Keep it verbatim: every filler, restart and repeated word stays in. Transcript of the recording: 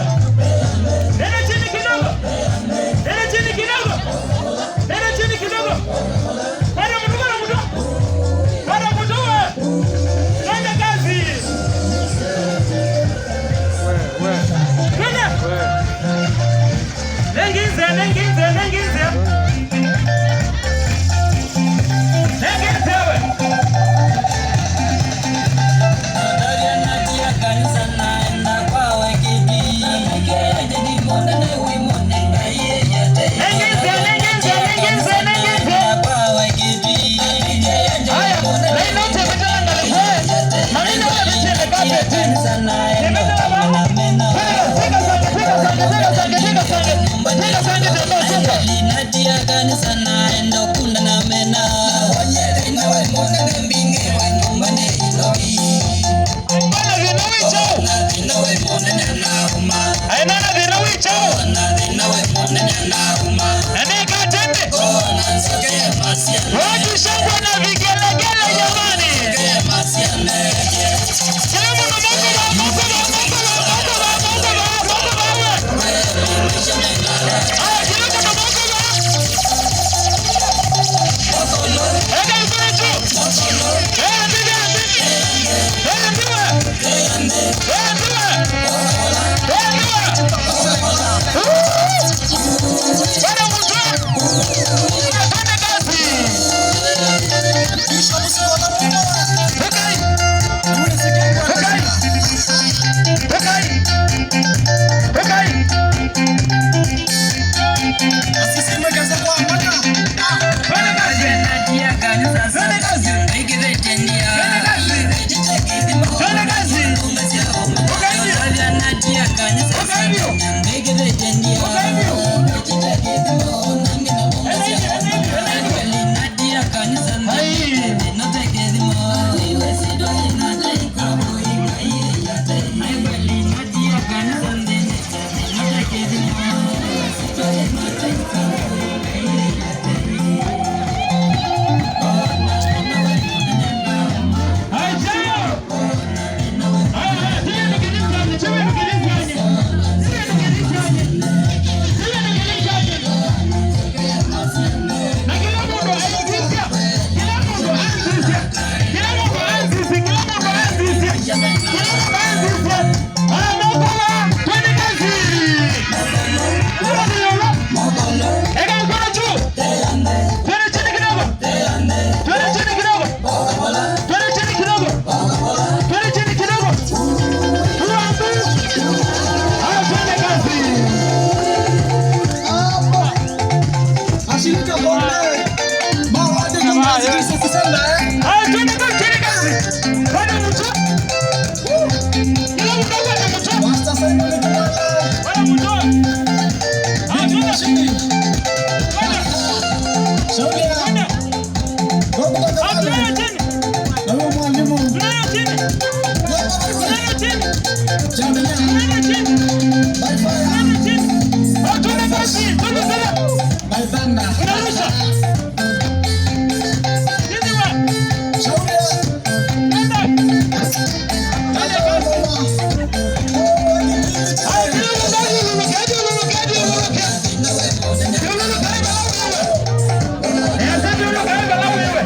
Nenda chini kidogo. Nenda chini kidogo. Nenda chini kidogo. Bado mtu, bado mtu. Bado mtu, eh. Twende kazi. Twende. Nenginze, nenginze, nenginze. Nenginze we. Nenginze, nenginze, nenginze, nenginze. Haya, laina utemetela ngalekwe. Manini wala vitele kapeti. Temetela ba. Piga sange, piga sange, piga sange, piga sange. Piga sange, tembea, zunguka. Natia kanisa naenda kunda na mena. Mbona thĩna wĩ kyaũ? Aĩ, nona thĩna wĩ kyaũ? Na nĩka tene. Watu shangwe na vigelegele jamani. Kila mũndũ moko ba, moko ba, moko ba, moko ba, moko ba, moko ba, we. Aya, kila mũndũ moko ba. Eka mikono juu. Eh, ndiwe, ndiwe. Eh, ndiwe. Eh, ndiwe. Eh, ndiwe. Eh, ndiwe. Bwana mtu. Twende kazi. Okay. Okay. Okay. Okay. Twende kazi. Twende kazi. Twende kazi. Twende kazi. Okay. Okay. Eka mkono juu. Twende chini kidogo. Twende chini kidogo. Twende chini kidogo. Twende chini kidogo. Tuambu. Haya, twende kazi. Hapa. Ashirika wote. Mawadi kwa kazi, Yesu kusema, eh? Haya, twende kazi, twende kazi. Bado mtu. Kila mtu hapa ni mtu. Pastor Simon Kimala. Bado mtu. Bibi Mashini. Bado. Shauri ya. Bado. Tunayo chini. Na huyo mwalimu. Tunayo chini. Tunayo chini. Jamii. Tunayo chini. Bye bye. Tunayo chini. Oh, twende kazi. Twende kazi. Bye thunder. Unarusha. Chini wa. Shauri ya. Twende. Twende kazi. Haya, kila mtu, luluka, luluka, luluka. Luluka, luluka, luluka. Eh, sasa luluka, luluka, luluka.